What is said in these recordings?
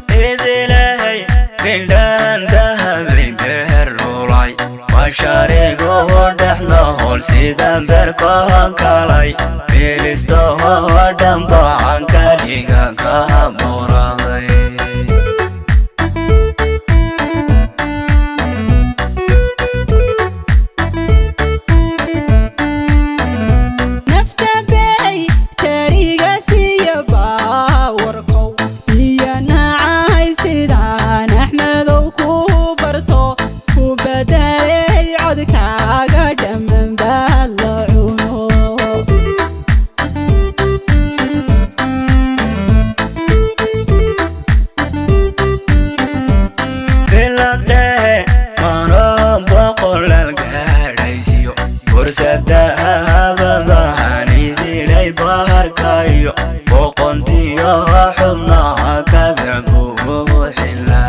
Idilahay bildhaan dahabay beher lulay, mashaariiguhu dhexnohol sidan beerkohan kalay, bilistaho dhanbacan kaliga ka buraday. Nafta bay tariga siiya baawarkow iyo nacay, sidaan Axmedow ku barto ku badalay codkaaga dhammaan baad la cuno. Bilad dhehe mano boqolal gaadhaysiyo, fursada habadahan idilay baharkayo, boqontiyo xubnaha kaga buuxila.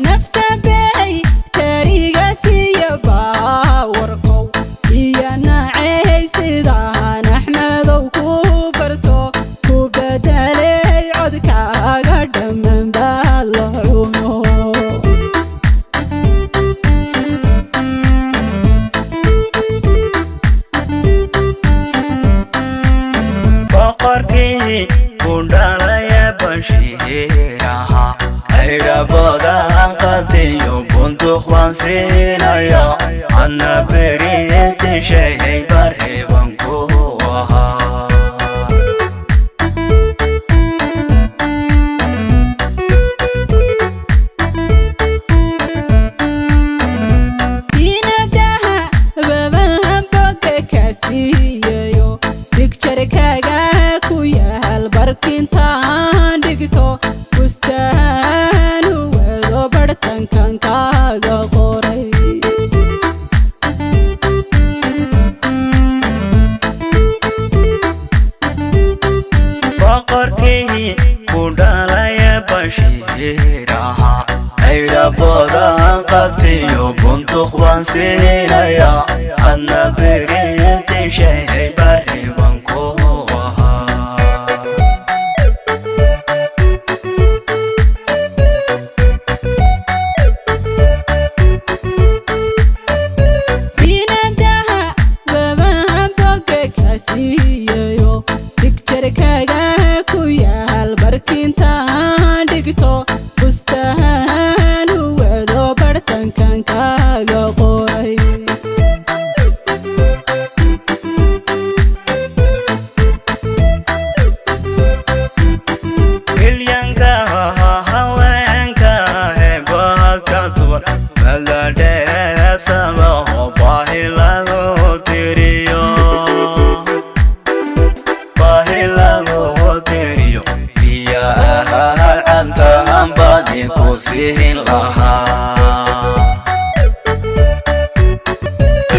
Nafta bay tariga siiya baawarkow iyo nacay, sidaan Axmedow ku barto ku badalay codkaaga dhammaan baad la cuno. Boqorkii ku dhalaya Bashiir ahaa, ayraboodan qabtiyo bunduq baan siinaya, adna beriitishahay bareeban ku ahaa. Inadaha babahan boga ka siiyayo, dhigjarkaaga ku yaal barkintaan dhigto, bustaan wado bartankan kaaga qoray. Boqorkii ku dhalaya Bashiir ahaa, ayraboodan qabtiyo bunduq baan siinaya, adna beriitishahay bareeban ku ahaa. Inadaha babahan boga ka siiyayo, dhigjarkaaga ku yaal barkintaan dhigto, bustaan wado bartankan kaaga qoray. Milyanka haweenka heebadka tuban madadheebsadaho, baahi lagu tiriyo, baahi lagu tiriyo, biyo ahaad cabtahan badi ku siin lahaa.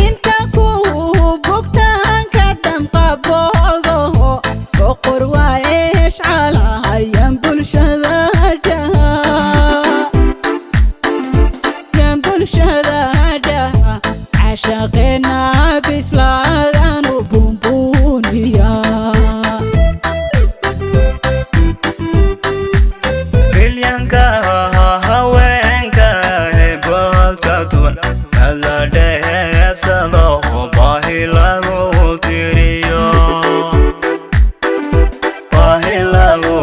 Inta ku bugtaan ka damqaboogoho, boqor waa eeshcalahayan bulshada dhaha, yan bulshada dhaha, cashaqeena bislaadanu buunbuuniya. Milyanka haweenka heebadka tuban madadheebsadaho, baahi lagu tiriyo, baahi lagu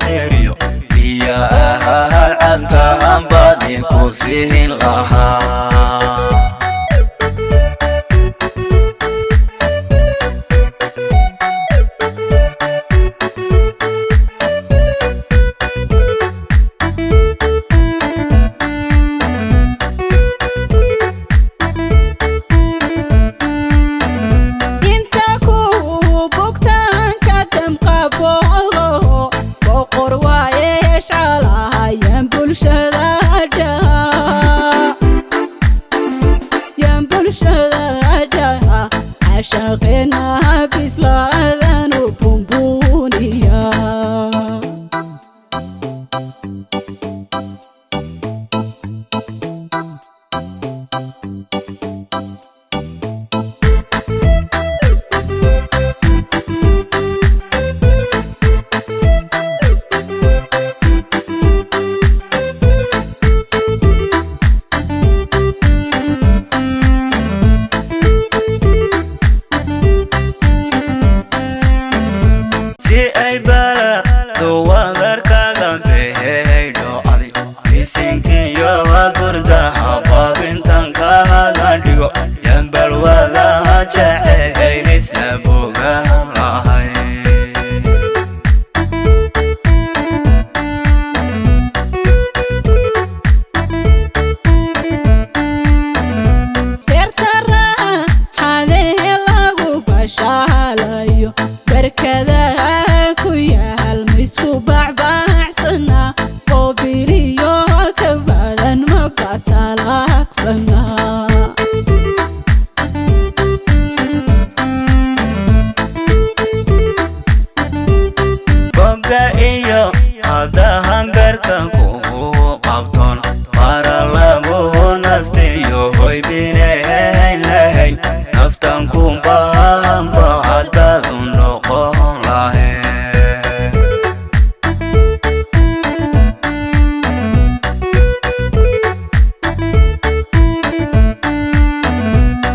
tiriyo, biyo ahaad cabtahan badi ku siin lahaa. Caashaqeena bislaadanu buunbuuniya. Si ay balado wadarkaga beheydho adig bisinkiyo burdaha baabintan kahaga dhigo yambalwadaha jecehaynisla bogahan lahay. Beerta raaxadee lagu bashaalayo, barkadaha ku yaal maisku bacbaacsana oo biliyo ka badan ma batalaaqsana. Boga iyo hadahan beerka kugu qabtoon mara lagu nastiyo hoybinahayn lahayn naftan kumbahanba haddaadu noqon lahayn.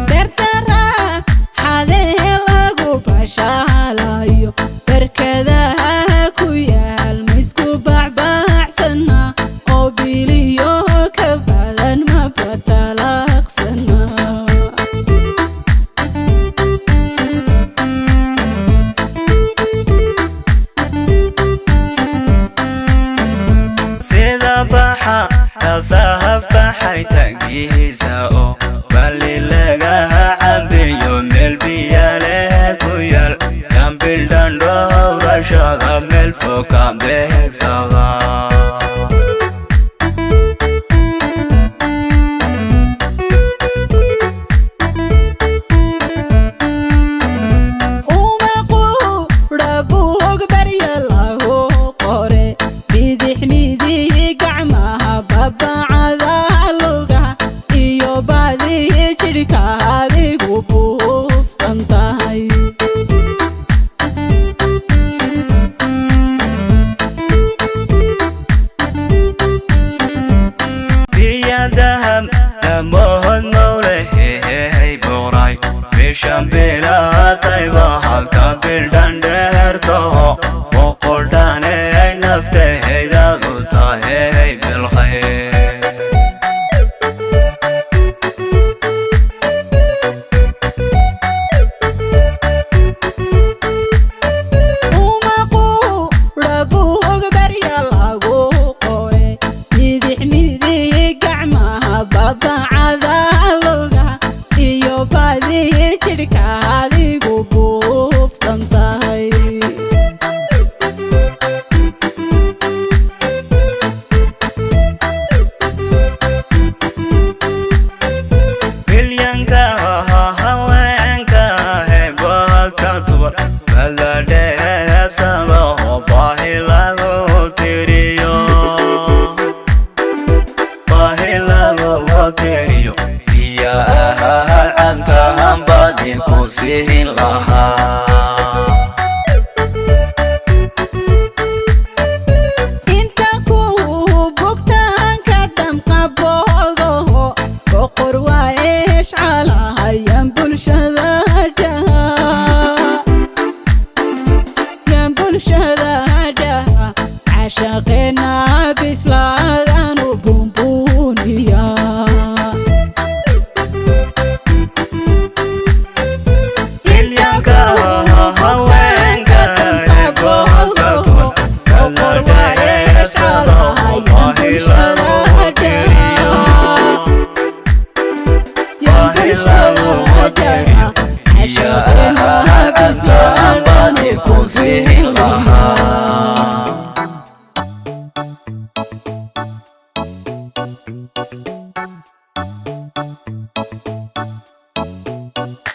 Beerta raaxadee lagu bashaalayo, barkadaha ku yaal maisku bacbaacsana oo biliyo ka badan ma batalaaqsana. Sida baxa kasahaf baxay tagihiisa oo balli lagaha cabiyo meel biyaleh ku yaal yambildhandhowrashada meel foka beegsada. Uma quudha buug barya lagu qore, bidix midig gacmaha babacada luga iyo badi jidhka adigu buufsan tahay. Biyadaham damohod mawlehehey boqray bishan bilaatayba halka bildhandheertaho boqoldhaney naftaheydadu tahey bilkhayr. Uma quudha buug barya lagu qore, bidix midig gacmaha babacada luga iyo badi jidhka adigu buufsan tahay. Bilyanka haweenka hebalka tubar baladheebsadaho baahi lagu tiriyo, baahi lagu tiriyo biyo ahaal cabtahan badi ku siin lahaa. Inta ku bugtaan ka damqaboogoho boqor waa eeshcalahayan bulshada dhaha, yan bulshada dhaha caashaqeena bislaadanu buunbuuniya. Bilyanka haweenka hebalka tubar baladheebsadaho baahi lagu tiriyo, baahi lagu tiriyo biyo ahaal cabtahan badi ku siin lahaa.